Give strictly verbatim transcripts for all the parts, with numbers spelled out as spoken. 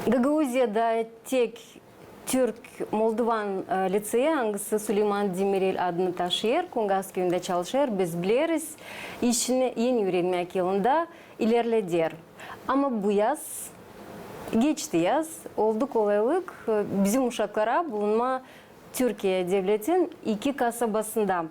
Gagauziyada tek türk-moldovan, e, liţeyi, angısı Suleyman Demirel adını taşıyêr, Kungas küüyündä çalışêr, biz bileriz, işini eni üürenmäk yolunda ilerleder. Ama bu yaz, geçti yaz, oldu kolaylık, e, bizim uşaklara bulunmaa Türkiye devletin iki kasabasında,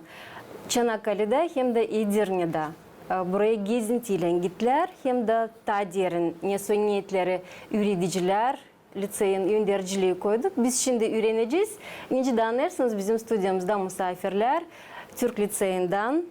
Çanakkale'dä hem dä Edirnedä. E, buraya gezintiylän gittilär, hem dä taa derin ne söz neetleri üüredicilär, liţeyin önderciliini koydu. Biz şindi üürenecez. Nicä dä annêêrsınız, bizim studiyamızda musaafirlär türk liţeyindän,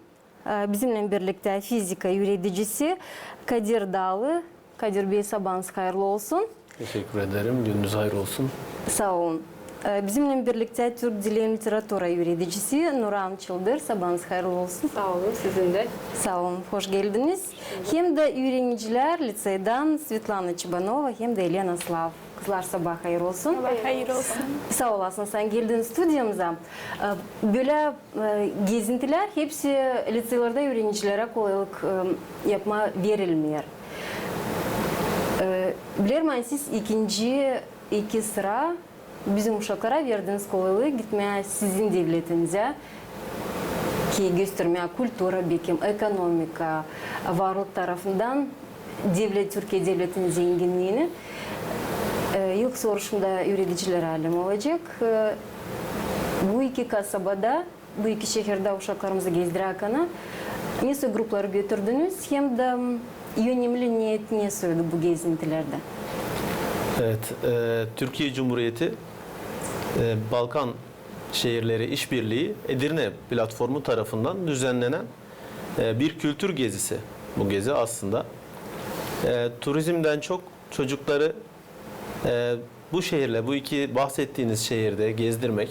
e, bizimnän birliktä fizika üüredicisi Kadir Daalı. Kadir bey, sabaanız hayırlı olsun. Teşekkür ederim. Gününüz hayır olsun. Saa olun. E, bizimnän birliktä türk dili hem literatura üüredicisi Nuran Çıldır. Sabaanız hayırlı olsun. Saa olun, sizin dä. Saa olun, hoş geldiniz. Hem dä üürenicilär liţeydän Svetlana Çibanova hem dä Elena Slav. Kızlar, sabaa hayır olsun. Sabaa hayır olsun. Saa olasın, sän geldin studiyamıza. E, bölä e, gezintilär hepsi liţeylerdä üürenicilerä kolaylık, e, yapmaa verilmeer. E, bilerim, ani siz ikinci iki sıra bizim uşaklara verdiniz kolaylıı gitmää sizin devletinizä, ki göstermää kultura, bekim ekonomika, varlık tarafından devlet, Türkiye devletin zenginniini. E, ilk soruşum da üüredicilerä allim olacek. E, bu iki kasabada, bu iki şehirdä uşaklarımızı gezdirärkän, nesoy grupları götürdünüz hem dä, m, önemli neet nesoydu bu gezintilerdä? Evet, e, Türkiye Cumhuriyeti, e, Balkan Şehirleri İşbirliği Edirne Platformu tarafından düzenlenen, e, bir kültür gezisi bu gezi aslında. E, turizmdän çok çocukları e, bu şehirle, bu iki bahsettiğiniz şehirde gezdirmek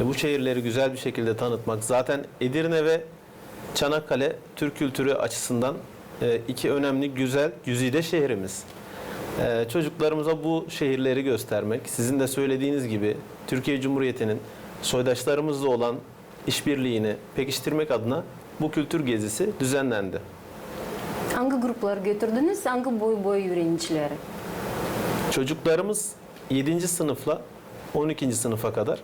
ve bu şehirleri güzel bir şekilde tanıtmak. Zaten Edirne ve Çanakkale Türk kültürü açısından, e, iki önemli, güzel, güzide şehrimiz. E, çocuklarımıza bu şehirleri göstermek, sizin de söylediğiniz gibi Türkiye Cumhuriyeti'nin soydaşlarımızla olan işbirliğini pekiştirmek adına bu kültür gezisi düzenlendi. Angı grupları götürdünüz, angı boy boy üürenicileri? Çocuklarımız edinci sınıfla on ikinci sınıfa kadar,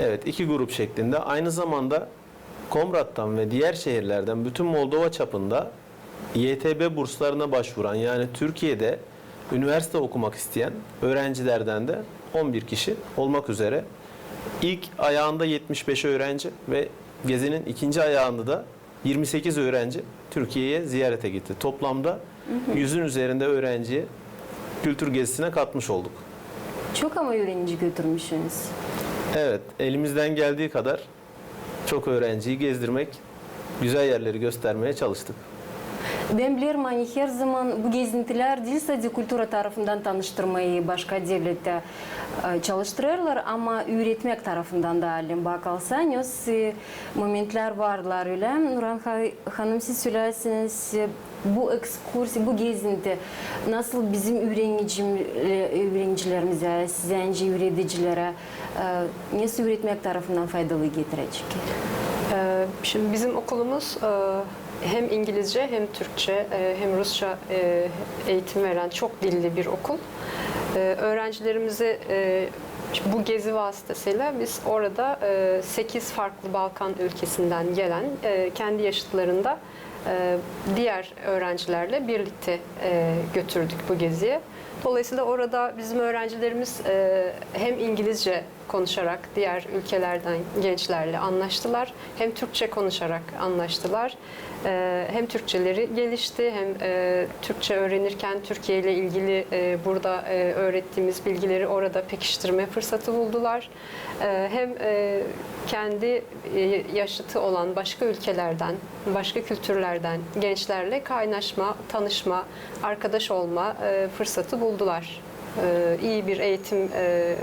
evet, iki grup şeklinde, aynı zamanda Komrat'tan ve diğer şehirlerden bütün Moldova çapında Y T B burslarına başvuran, yani Türkiye'de üniversite okumak isteyen öğrencilerden de on bir kişi olmak üzere ilk ayağında yetmiş beş öğrenci ve gezinin ikinci ayağında da yirmi sekiz öğrenci Türkiye'ye ziyarete gitti. Toplamda yüzün üzerinde öğrenciyi kültür gezisine katmış olduk. Çok ama üürenici götürmüşsünüz. Evet, elimizden geldiği kadar çok öğrenciyi gezdirmek, güzel yerleri göstermeye çalıştık. Bän bilerim, ani herzaman bu gezintilär diil sade kultura tarafından tanıştırmayı başka devlettä, e, çalıştırêrlar, ama üüretmäk tarafından da, allim bakarsan, öz, e, momentlär vardılar, ölä mi? Nuran ha-, hanım, siz sölärsiniz, e, bu ekskursiya, bu gezinti nasıl bizim üürenicim-, e, üürenicilerimizä, sizdä üüredicilerä, e, nesoy üüretmäk tarafından faydalı getirecek? E, şimdi bizim okulumuz, e, hem İngilizce hem Türkçe, e, hem Rusça, e, eğitim veren çok dilli bir okul. E, öğrencilerimizi, e, bu gezi vasıtasıyla biz orada, e, sekiz farklı Balkan ülkesinden gelen, e, kendi yaşıtlarında, e, diğer öğrencilerle birlikte, e, götürdük bu geziye. Dolayısıyla orada bizim öğrencilerimiz, e, hem İngilizce konuşarak diğer ülkelerden gençlerle anlaştılar, hem Türkçe konuşarak anlaştılar. E, hem Türkçeleri gelişti, hem, e, Türkçe öğrenirken Türkiye ile ilgili, e, burada, e, öğrettiğimiz bilgileri orada pekiştirme fırsatı buldular. E, hem, e, kendi, e, yaşıtı olan başka ülkelerden, başka kültürlerden gençlerle kaynaşma, tanışma, arkadaş olma, e, fırsatı buldular. E, iyi bir eğitim, e,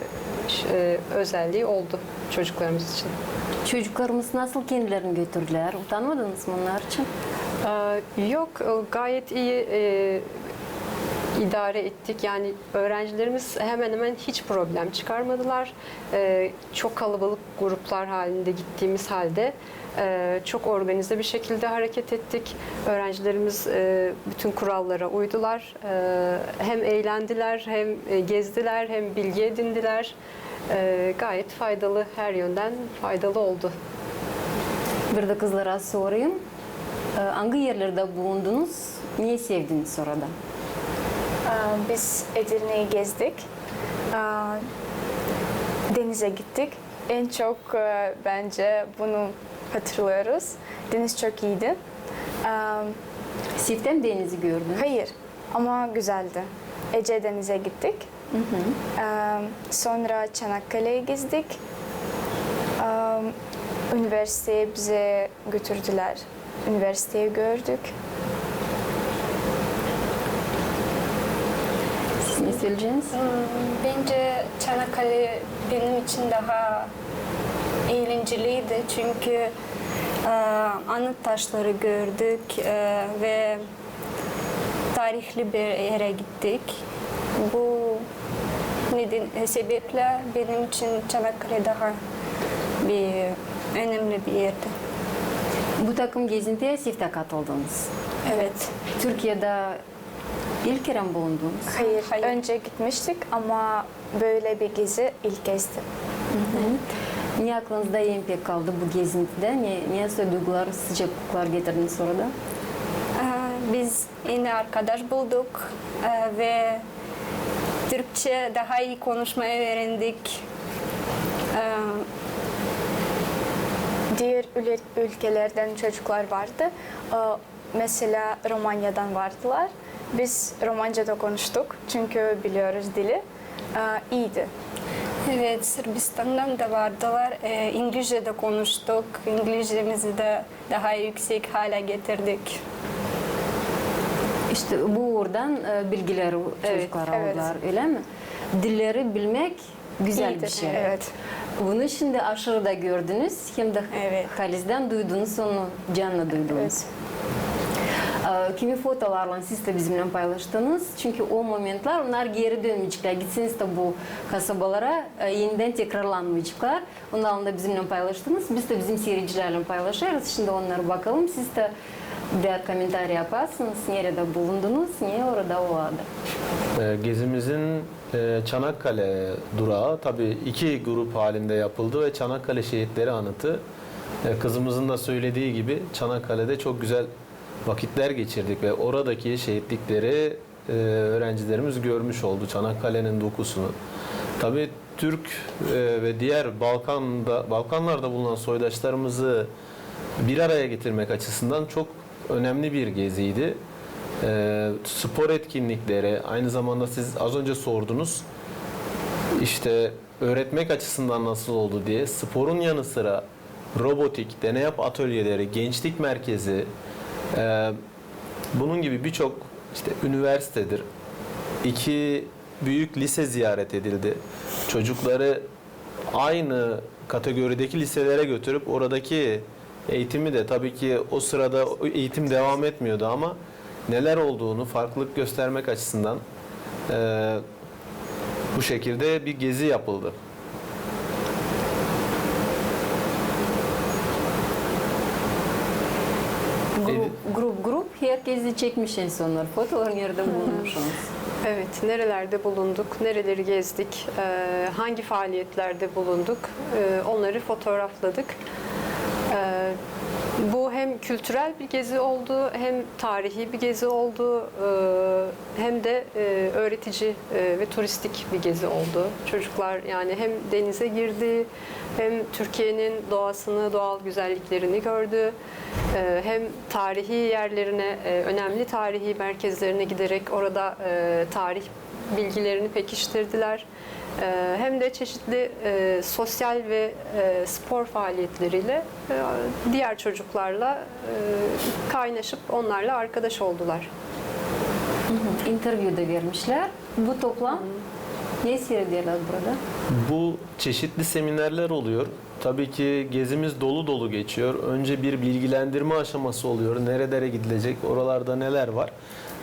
ş-, e, özelliği oldu çocuklarımız için. Çocuklarımız nasıl kendilerini götürdülär? Utanmadınız mı onlar için? E, yok, e, gayet iyi, e, idare ettik. Yani öğrencilerimiz hemen hemen hiç problem çıkarmadılar. E, çok kalabalık gruplar halinde gittiğimiz halde e, çok organize bir şekilde hareket ettik. Öğrencilerimiz e, bütün kurallara uydular. E, hem eğlendiler, hem e, gezdiler, hem bilgi edindiler. E, gayet faydalı, her yönden faydalı oldu. Bir dä kızlara sorayım. E, angı erlerdä bulundunuz? Ne sevdiniz orada? E, biz Edirne'yi gezdik. E, denize gittik. En çok e, bence bunu hatırlıyoruz. Deniz çok iyiydi. E, Sifte mi denizi gördünüz? Hayır, ama güzeldi. Ege Denize gittik. E, sonra Çanakkale'ye gezdik. E, üniversiteye bizi götürdüler. Üniversiteyi gördük. Siz ne söyleyeceniz? Bence Çanakkale benim için daha eğlenceliydi. Çünkü e, anıt taşları gördük e, ve tarihli bir yere gittik. Bu neden, e, sebeple benim için Çanakkale daha bir önemli bir yerdi. Bu takım gezintiyä siz dä katıldınız. Evet. Türkiyedä ilk kerä mi bulundunuz? Hayır, Hayır. Önce gitmiştik ama böyle bir gezi ilk gezdi. Ne aklınızda en pek kaldı bu gezintidä? Ne, ne duygular, sıcaklıklar getirdiniz orada? E, Biz yeni arkadaş bulduk e, ve Türkçe daha iyi konuşmayı öğrendik. E, Diğer üle- ülkelerden çocuklar vardı. E, Mesela Romanya'dan vardılar. Biz Romanya'da konuştuk çünkü biliyoruz dili. E, iyiydi. Evet, Sırbistan'dan da vardılar. E, İngilizce de konuştuk. İngilizcemizi de daha yüksek hale getirdik. İşte bu uurdan e, bilgileri çocuklara Evet. aldılar, öyle mi? Dilleri bilmek güzel bir şey. Evet. Bunu şimdi aşırı da gördünüz, hem de Evet. halizdän duydunuz onu, canlı duydunuz. E, kimi fotolarlan siz dä bizimnän paylaştınız. Çünkü o momentlar, onnar geeri dönmeyeceklär. Gitseniz dä bu kasabalara, e, enidän tekrarlanmayaceklar. Onnar da bizimnän paylaştınız. Biz dä bizim siiredicilärlän paylaşêrız. Şimdi onnara bakalım. Siz dä bir komentariy yaparsınız. Neredä bulundunuz, ne orada olardı. E, gezimizin e, Çanakkale durağı tabii iki grup halinde yapıldı ve Çanakkale Şehitleri Anıtı, e, kızımızın da söylediği gibi Çanakkale'de çok güzel vakitler geçirdik ve oradaki şehitlikleri e, öğrencilerimiz görmüş oldu, Çanakkale'nin dokusunu. Tabii Türk e, ve diğer Balkan'da, Balkanlarda bulunan soydaşlarımızı bir araya getirmek açısından çok önemli bir geziydi. E, spor etkinlikleri, aynı zamanda siz az önce sordunuz, işte öğretmek açısından nasıl oldu diye. Sporun yanı sıra robotik, deney yap atölyeleri, gençlik merkezi, e, bunun gibi birçok işte üniversitedir. İki büyük lise ziyaret edildi. Çocukları aynı kategorideki liselere götürüp oradaki eğitimi de, tabii ki o sırada o eğitim devam etmiyordu ama neler olduğunu farklılık göstermek açısından e, bu şekilde bir gezi yapıldı. Grup, grup, grup, herkezi çekmiş en sonnar fotolar, neredä bulunmuşsunuz. Evet, nerelerde bulunduk, nereleri gezdik, e, hangi faaliyetlerde bulunduk, e, onları fotoğrafladık. E, bu hem kültürel bir gezi oldu, hem tarihi bir gezi oldu, e, hem de e, öğretici e, ve turistik bir gezi oldu. Çocuklar yani hem denize girdi, hem Türkiye'nin doğasını, doğal güzelliklerini gördü, e, hem tarihi yerlerine, e, önemli tarihi merkezlerine giderek orada e, tarih bilgilerini pekiştirdiler. E, hem de çeşitli e, sosyal ve e, spor faaliyetleriyle e, diğer çocuklarla e, kaynaşıp onlarla arkadaş oldular. İntervyu da vermişlär. Bu toplam ne siirederlär burada? Bu çeşitli seminerler oluyor. Tabii ki gezimiz dolu dolu geçiyor. Önce bir bilgilendirme aşaması oluyor. Nerelere gidilecek, oralarda neler var.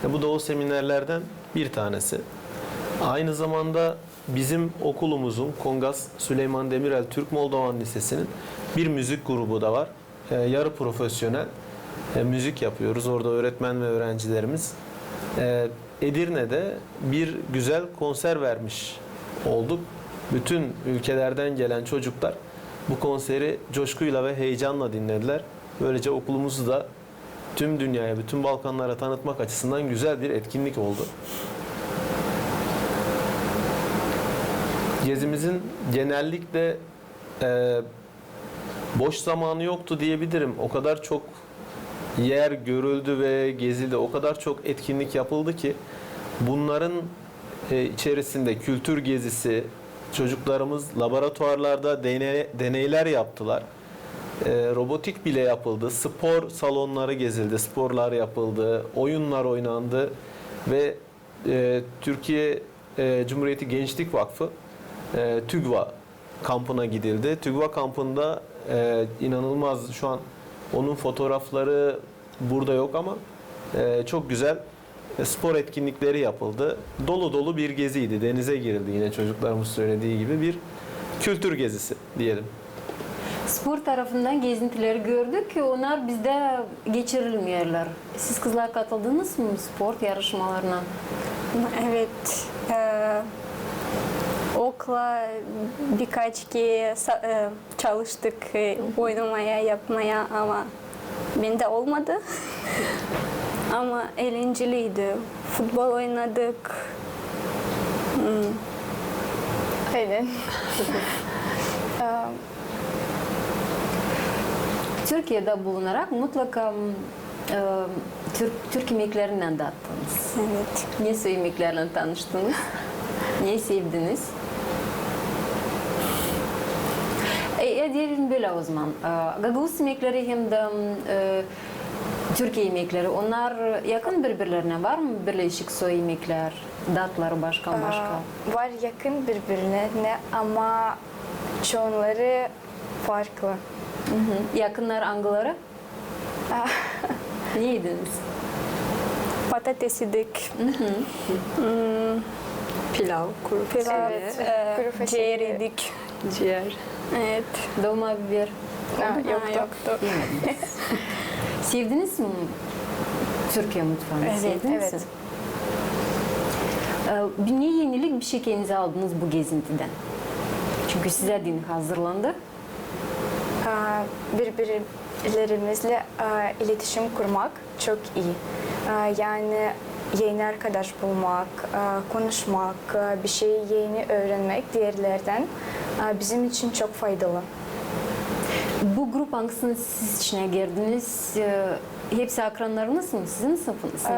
Ve bu da o seminerlerden bir tanesi. Aynı zamanda bizim okulumuzun, Kongas Süleyman Demirel Türk Moldovan Lisesi'nin bir müzik grubu da var. E, yarı profesyonel e, müzik yapıyoruz. Orada öğretmen ve öğrencilerimiz. E, Edirne'de bir güzel konser vermiş olduk. Bütün ülkelerden gelen çocuklar bu konseri coşkuyla ve heyecanla dinlediler. Böylece okulumuzu da tüm dünyaya, bütün Balkanlara tanıtmak açısından güzel bir etkinlik oldu. Gezimizin genellikle e, boş zamanı yoktu diyebilirim. O kadar çok yer görüldü ve gezildi, o kadar çok etkinlik yapıldı ki bunların e, içerisinde kültür gezisi, çocuklarımız laboratuvarlarda dene- deneyler yaptılar. E, robotik bile yapıldı, spor salonları gezildi, sporlar yapıldı, oyunlar oynandı ve e, Türkiye e, Cumhuriyeti Gençlik Vakfı e, TÜGVA kampına gidildi. TÜGVA kampında e, inanılmaz, şu an onun fotoğrafları burada yok ama e, çok güzel e, spor etkinlikleri yapıldı. Dolu dolu bir geziydi. Denize girildi, yine çocuklarımız söylediği gibi, bir kültür gezisi diyelim. Spor tarafından gezintileri gördük ki, onnar bizdä geçirilmeerlär. Siz, kızlar, katıldınız mı spor yarışmalarına? Evet. E, okla bikaç kerä sa- e, çalıştık e, oynamaya, yapmaya, ama bendä olmadı. Ama elenceliydi. Futbol oynadık. Hmm. Öyle. E, Türkiye'dä bulunarak mutlaka e, türk, türk imeklerinnän dattınız. Evet. Ne soy imeklerinnän tanıştınız? Ne sevdiniz? E, e, deyelim bölä o zaman. E, gagauz imekleri hem dä e, Türkiye imekleri, onnar yakın biri-birlerinä? Var mı birleşik soy imeklär, datları başka-başka? E, var yakın biri-birine, ama çoğunları farklı. Yakınnar angıları? Ne ediniz? Patates idik. Pilav, kuru fasulye. Evet, e, kuru fasulye. Cier idik. Cier. Evet. Dolma biber. Ha, yoktu. Yoktu. Sevdiniz mi Türkiye mutfağını? Evet, sevdiniz mi? E, ne enilik bir şey kendinizä aldınız bu gezintidän? Çünkü sizä deyni hazırlandı. E, biri-birlerimizlä e, iletişim kurmak çok ii. E, yani eni arkadaş bulmak, e, konuşmak, e, bir şey eni üürenmäk diğerlerdän e, bizim için çok faydalı. Bu grupa, angısına siz içinä girdiniz, e, hepsi akrannarınız mı? Sizin sınıfınız mı?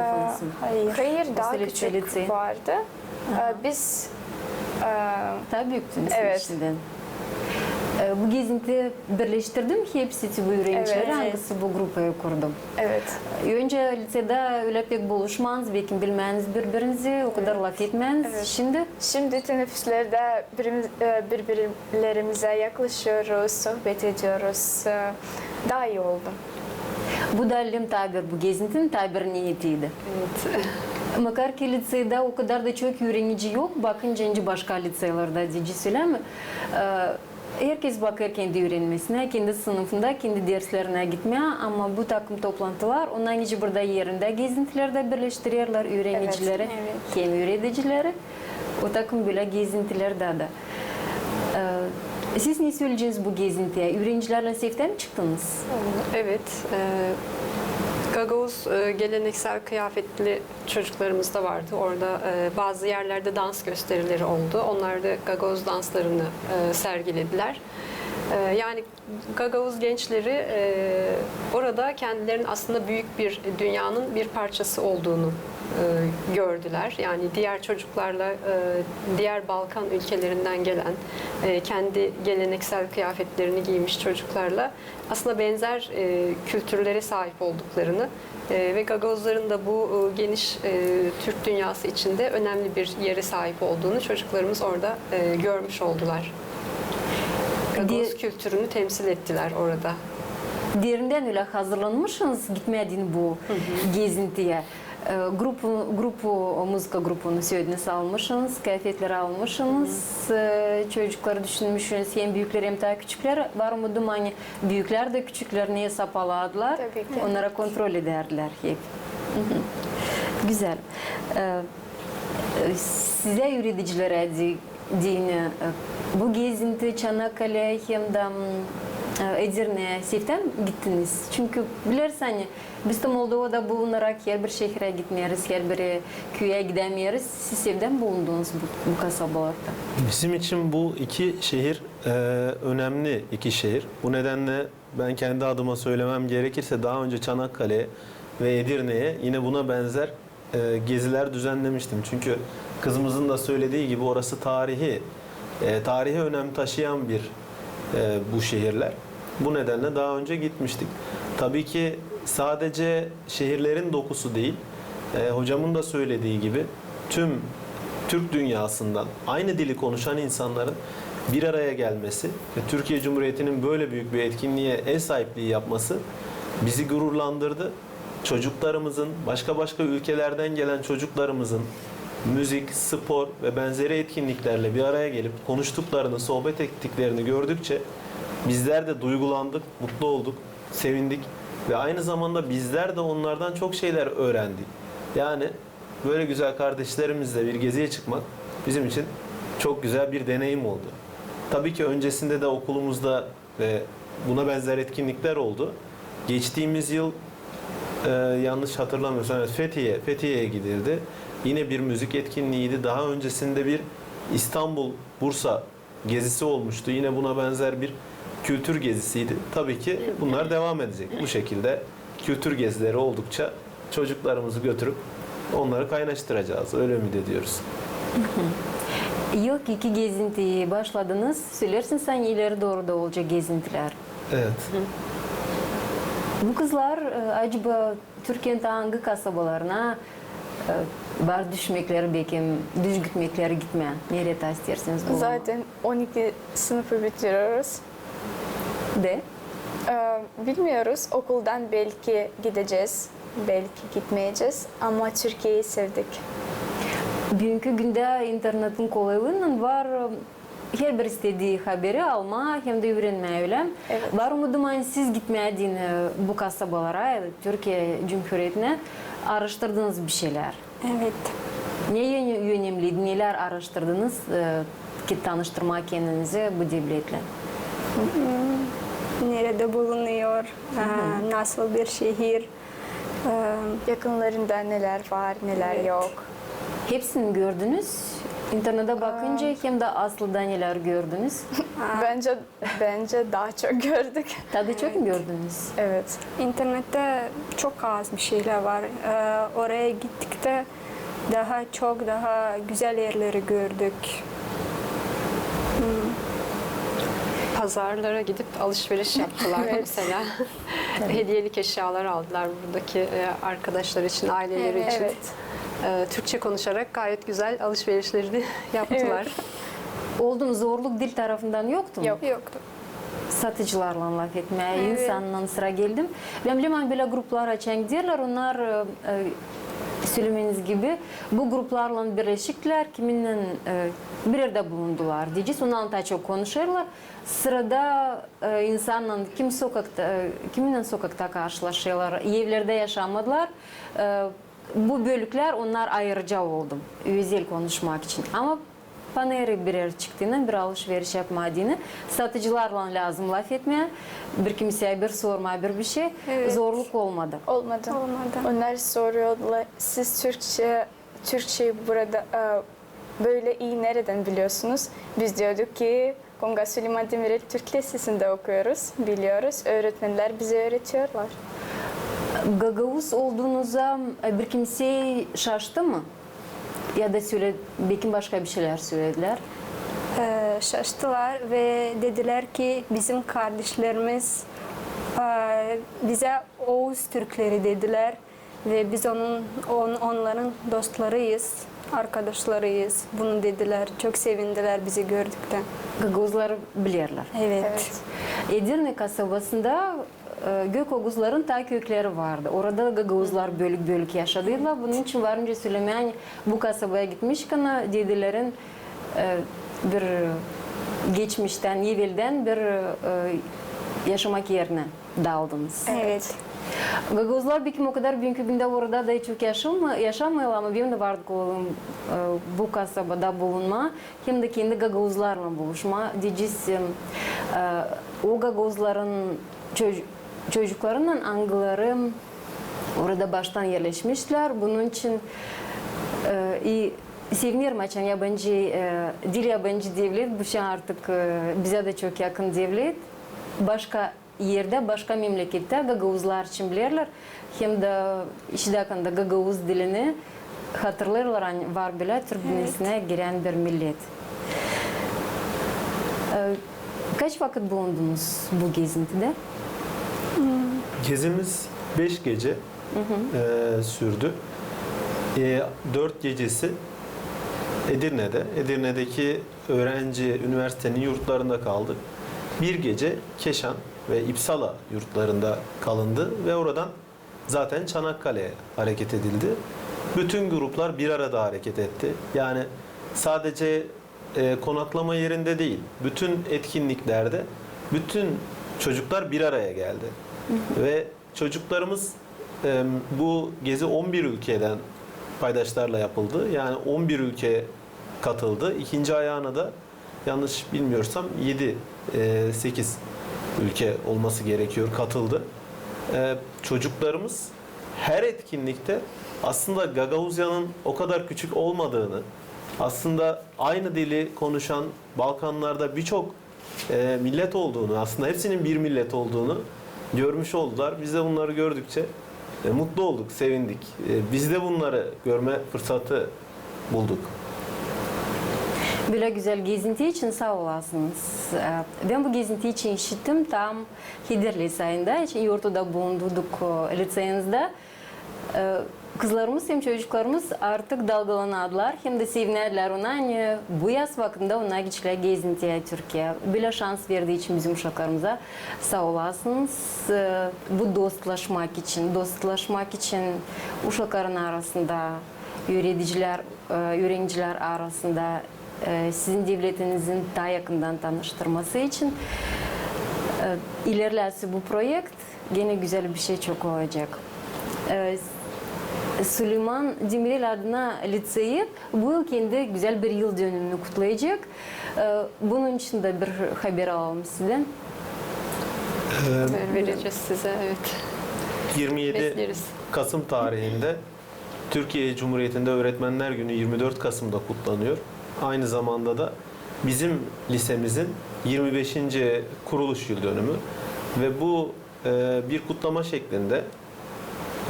Hayır. Hayır, taa küçük vardı. E, biz e, taa büüktünüz, evet, içindän. E, bu gezinti birleştirdi mi hepsi bu üürenicileri, angısı bu grupayı kurdu? Evet. Öncä liţeydä ölä pek buluşmazsınız, beki bilmäzsiniz biri-birinizi, o kadar lafetmäzsiniz. Evet. Şindi? Şindi teneffüslerdä birimiz- e, biri-birlerimizä yaklaşıyoruz, sohbet ediyoruz. E, taa ii oldu. Bu da, taa bir bu gezintinin taa bir niyetiydi. Evet. Makar ki liţeydä o kadar da çok üürenici yok, bakınca nicä başka liţeylerdä, deyecäm, sölämä. E, herkez bakêr kendi üürenmesinä, kendi sınıfında, kendi derslerinä gitmää, ama bu takım toplantılar, onnar nicä burada erindä gezintilerdä birleştirerlär üürenicileri, hem üüredicileri. O takım bölä gezintilerdä dä. E, siz ne söleyeceniz bu gezintiyä? Üürenicilerdän seftää mi çıktınız? Evet. E, gagauz e, geleneksel kıyafetli çocuklarımız da vardı. Orada e, bazı yerlerde dans gösterileri oldu. Onlar da gagauz danslarını e, sergilediler. E, yani Gagavuz gençleri e, orada kendilerinin aslında büyük bir dünyanın bir parçası olduğunu e, gördüler. Yani diğer çocuklarla, e, diğer Balkan ülkelerinden gelen, e, kendi geleneksel kıyafetlerini giymiş çocuklarla aslında benzer e, kültürlere sahip olduklarını e, ve Gagavuzların da bu e, geniş e, Türk dünyası içinde önemli bir yere sahip olduğunu çocuklarımız orada e, görmüş oldular. Gagavuz kültürünü temsil ettiler orada. Derindän ölä hazırlanmışsınız gitmää deyni bu gezintiyä. E, grupu, grupu, muzıka grupunu sölediniz, almışınız, kıyafetleri almışınız, e, çocukları düşünmüşünüz, hem büükleri, hem taa küçükleri. Var umudum, ani büüklär dä küçüklär ne sapaladılar, onnarı kontrol edärdilär hep. Gözäl. E, e, sizä, üüredicilerä deyni, e, bu gezinti Çanakkale hem dä, m, e, Edirne, sevdän gittiniz? Çünkü bilersin, ani biz dä Moldovada bulunarak herbir şehirä gitmeeriz, herbir küüyä gidämeeriz. Siz sevdän bulundunuz bu, bu kasabalarda? Bizim için bu iki şehir, e, önemli iki şehir. Bu nedenle ben kendi adıma söylemem gerekirse, daha önce Çanakkale ve Edirne'ye yine buna benzer e, geziler düzenlemiştim. Çünkü kızımızın da söylediği gibi orası tarihi, e, tarihi önem taşıyan bir, e, bu şehirler. Bu nedenle daha önce gitmiştik. Tabii ki sadece şehirlerin dokusu değil, e, hocamın da söylediği gibi tüm Türk dünyasından aynı dili konuşan insanların bir araya gelmesi ve Türkiye Cumhuriyeti'nin böyle büyük bir etkinliğe ev sahipliği yapması bizi gururlandırdı. Çocuklarımızın, başka başka ülkelerden gelen çocuklarımızın müzik, spor ve benzeri etkinliklerle bir araya gelip konuştuklarını, sohbet ettiklerini gördükçe bizler de duygulandık, mutlu olduk, sevindik ve aynı zamanda bizler de onlardan çok şeyler öğrendik. Yani böyle güzel kardeşlerimizle bir geziye çıkmak bizim için çok güzel bir deneyim oldu. Tabii ki öncesinde de okulumuzda ve buna benzer etkinlikler oldu. Geçtiğimiz yıl, e, yanlış hatırlamıyorsam, evet, Fethiye, Fethiye'ye gidildi. Yine bir müzik etkinliğiydi. Daha öncesinde bir İstanbul, Bursa gezisi olmuştu. Yine buna benzer bir kültür gezisiydi. Tabii ki bunlar devam edecek. Bu şekilde kültür gezileri oldukça çocuklarımızı götürüp onları kaynaştıracağız. Öyle ümit ediyoruz. İlk iki gezintiyi başladınız. Sölersiniz, ani ileri dooru da olacek gezintilär. Evet. Bu kızlar, e, acaba Türkiyenin angı kasabalarına, e, var düşmekleri, bekim düz gitmekleri gitmää? Nereyi taa isteersiniz bulunmaa? Zaten on iki sınıfı bitiriyoruz. De? E, bilmiyoruz. Okuldan belki gidecez, belki gitmeyecez. Ama Türkiyeyi sevdik. Büünkü gündä internetin kolaylıınnan var, e, herbir istedii haberi almaa hem dä üürenmää, ölä mi? Evet. Var umudum, ani siz gitmää deyni bu kasabalara, Türkiye Cumhuriyetinä, aaraştırdınız bir şeylär. Evet. Ne öne-, önemliydi, nelär aaraştırdınız, e, ki tanıştırmaa kendinizi bu devletlän? Hmm, neredä bulunuyor, e, nasıl bir şehir, e, yakınlarında neler var, neler yok. Hepsini gördünüz, internettä bakınca, hem dä aslında nelär gördünüz? Bence Bence taa çok gördük. Taa da çok mu gördünüz? Evet. İnternettä çok az bir şeylär var. E, oraya gittiktä taa çok, taa gözäl erleri gördük. Pazarlara gidip alışveriş yaptılar mesela. Hediyelik eşyalar aldılar buradaki, e, arkadaşlar için, aileleri için. Evet. E, Türkçe konuşarak gayet güzel alışverişlerini yaptılar. Oldu mu zorluk, dil tarafından yoktu mu? Yok. Yoktu. Satıcılarlan lafetmää, insannan sıra geldi mi? Bän bilerim, ani bölä gruplar açan giderlär, onnar, e, e, sölemeniz gibi, bu gruplarlan birleştiklär, kiminnän, e, bir erdä bulundular deyecez, onnar taa çok konuşêrlar. Sırada, e, insannan, kim sokakta, e, kiminnän sokakta karşılaşêrlar, evlerdä yaşamadılar. E, bu bölüklär, onnar ayırıcı oldu, özel konuşmak için. Ama paneri bir er çıktıynan, bir alışveriş yapmaa deyni, satıcılarlan lääzım lafetmää, bir kimseyä bir sormaa, bir bir şey, zorluk olmadı. Olmadı. Olmadı. Onnar soruyorlar, siz Türkçe, Türkçeyi burada, e, böyle iyi neredän biliyorsunuz? Biz diyorduk ki, Konga Süleyman Demirel Türk Lisesinde okuyoruz, biliyoruz. Öğretmenler bize öğretiyorlar. Gagauz olduunuza, e, bir kimsey şaştı mı? Ya da söle-, bekim başka bir şeylär söledilär. E, şaştılar ve dedilär ki, bizim kardeşlerimiz, e, bizä Oğuz Türkleri dedilär. Ve biz onun, on-, onların dostlarıyız, arkadaşlarıyız. Bunu dedilär, çok sevindilär bizi gördüktä. Gagauzları bilerlär. Evet. Evet. Edirne kasabasında, E, Gökoguzların taa kökleri vardı. Orada da gagauzlar bölük-bölük yaşadıydılar. Bunun için var nicä sölemää, ani bu kasabaya gitmişkän, dedilerin, e, bir geçmiştän, eveldän bir, e, yaşamak erinä daldınız. Evet. Gagauzlar, bekim, o kadar büünkü gündä orada da çok yaşam-, yaşamêêrlar, ama benim dä vardı kolum, e, bu kasabada bulunmaa hem dä kendi gagauzlarlan buluşmaa. Deyecez, e, o gagauzların çoc-, çocuklarınnan, angıları orada baştan erleşmişlär. Bunun için, e, i sevinerim, açan yabancı, e, diil yabancı devlet, bu şindi artık, e, bizä dä çok yakın devlet. Başka erdä, başka memlekettä gagauzlar için bilerlär, hem dä şindi hakkında gagauz dilini hatırlêêrlar, ani var bölä türk dünnesinä girän bir millet. E, kaç vakıt bulundunuz bu gezintidä? Gezimiz beş gece, e, sürdü. E, dört gecesi Edirne'de, Edirne'deki öğrenci üniversitenin yurtlarında kaldık. Bir gece Keşan ve İpsala yurtlarında kalındı ve oradan zaten Çanakkale'ye hareket edildi. Bütün gruplar bir arada hareket etti. Yani sadece, e, konaklama yerinde değil, bütün etkinliklerde bütün çocuklar bir araya geldi. Ve çocuklarımız, e, bu gezi on bir ülkeden paydaşlarla yapıldı. Yani on bir ülke katıldı. İkinci ayağına da yanlış bilmiyorsam yedi, e, sekiz ülke olması gerekiyor, katıldı. E, çocuklarımız her etkinlikte aslında Gagauzya'nın o kadar küçük olmadığını, aslında aynı dili konuşan Balkanlarda birçok, e, millet olduğunu, aslında hepsinin bir millet olduğunu görmüş oldular. Biz de bunları gördükçe, e, mutlu olduk, sevindik. E, biz de bunları görme fırsatı bulduk. Bölä gözäl gezinti için saa olasınız. E, bän bu gezinti için işittim tam Hederli lisayında, için yortuda bulunduk, e, liseyinizda. E, kızlarımız hem çocuklarımız artık dalgalanadılar, hem dä sevinärdilär ona, ani bu yaz vakıdında onnar gidecklär gezintiyä Türkiyeyä. Bölä şans verdii için bizim uşaklarımıza saa olasınız. E, bu dostlaşmak için, dostlaşmak için uşakların arasında, üüredicilär, e, üürenicilär arasında, e, sizin devletinizin taa yakından tanıştırması için, e, ilerlärse bu proekt, genä gözäl bir şey çok olacek. E, Suleyman Demirel adına liţeyi bu yıl kendi gözäl bir yıldönümünü kutlayacek. E, bunun için dä bir haber alalım sizdän. E, Vereceğiz size, evet. Yirmi yedi Kasım tarihinde Türkiye Cumhuriyeti'nde Öğretmenler Günü yirmi dört Kasım'da kutlanıyor. Aynı zamanda da bizim lisemizin yirmi beşinci kuruluş yıldönümü ve bu, e, bir kutlama şeklinde,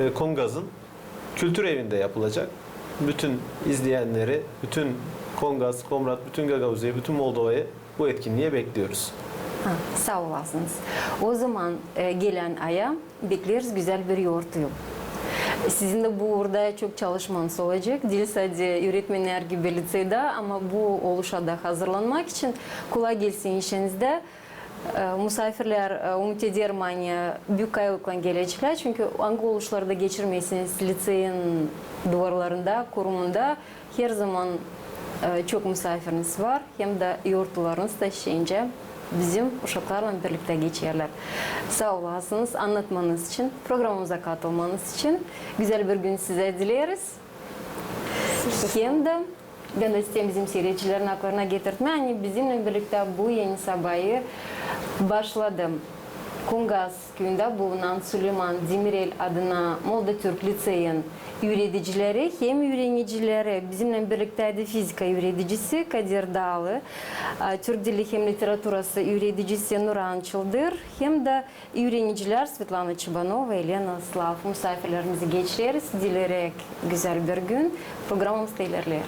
e, Kongaz'ın kültür evinde yapılacak. Bütün izleyenleri, bütün Kongaz, Komrat, bütün Gagauziyayı, bütün Moldova'yı bu etkinliğe bekliyoruz. Ha, saa olasınız. O zaman, e, gelän aya bekleriz gözäl bir yortuyu. Sizin dä bu uurda çok çalışmanız olacek. Diil sade üüretmennär gibi liţeyda, ama bu oluşa da hazırlanmak için. Kolay gelsin işinizdä. E, musaafirlär, e, umut ederim, ani büük kayılıklan geleceklär, çünkü angı oluşları da geçirmeersiniz liţeyin duvarlarında, korumunda, her zaman, e, çok musaafiriniz var, hem dä yortularınız da şencä bizim uşaklarlan birliktä geçerlär. Saa olasınız annatmanız için, programamıza katılmanız için. Gözäl bir gün sizä dileriz. Hem dä bän dä isteerim bizim siiredicilerin aklarına getirtmää, ani bizimnän birliktä bu eni sabayı başladı Kongaz küüyündä bulunan Suleyman Demirel adına Moldotürk liţeyin üüredicileri hem üürenicileri. Bizimnän birliktäydi fizika üüredicisi Kadir Daalı, a, türk dili hem literaturası üüredicisi Nuran Çıldır hem dä üürenicilär Svetlana Çıbanova, Elena Slav. Musaafirlerimizi geçireriz, dileyeräk gözäl bir gün. Programamız da ilerleer.